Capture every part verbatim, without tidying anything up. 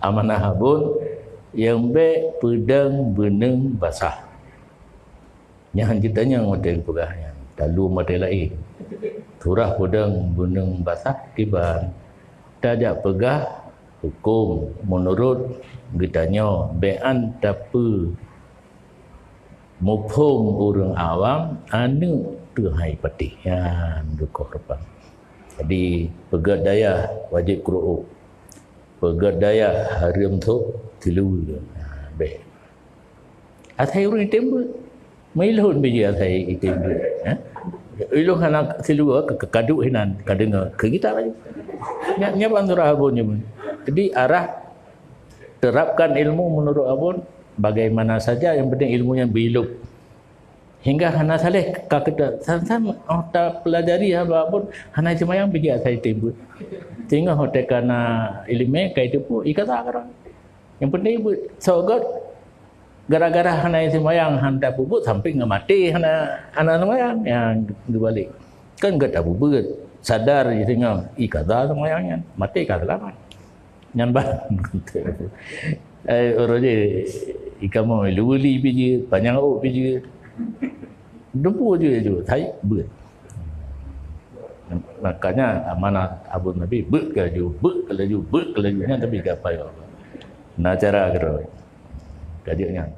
Amanah Abon nyang bék peudong beuneueng basah. Nyan jitanyong watée geupeugah nyan, talu watée laén. Surah peudong beuneueng basah kiban. Tajak peugah huköm meunurot geutanyoe bék an tapeu muphom ureuëng awam aneuëk teuhai patéh nyan dukoh reupang. Jadi peugét dayah wajéb kruuk. Peugét dayah hareuem thok tilu. Ha, bék. Asai ureuëng item beuet. Meulhon biji asai item beuet. Ha? Ilong hana tilu ke kaduk hinan kadeungoe ke kita lagi. Nya nya ban surah Abon nyoe. Jadi arah terapkan ilmu menurut Abon bagaimana saja yang penting ilmunya biluk. Hingga hana saleh ka kita san-san oh ta pelajari haba Abon hana semayang biji asai item beuet. Tinggal hotel kana ilmu kai tepu ikata kerang. Yang penting beuet sogot gara-gara hana semayang hana pubut sampai ngamati hana hana semayang yang dibalik. Kan gata bubeuet sadar di tengah ikata semayang nyan mati ka selamat. Nyan ban. Eh, orang je ikamu luli biji, panyang uk biji. Dumpu je ju, tai beuet. Makanya amanah Abon Nabi beuet ke laju, beuet ke laju, beuet ke laju nyan tapi gapai Allah. Nah cara kira. Kajeuk nyan.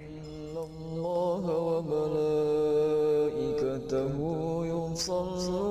إن الله وملائكته يصلون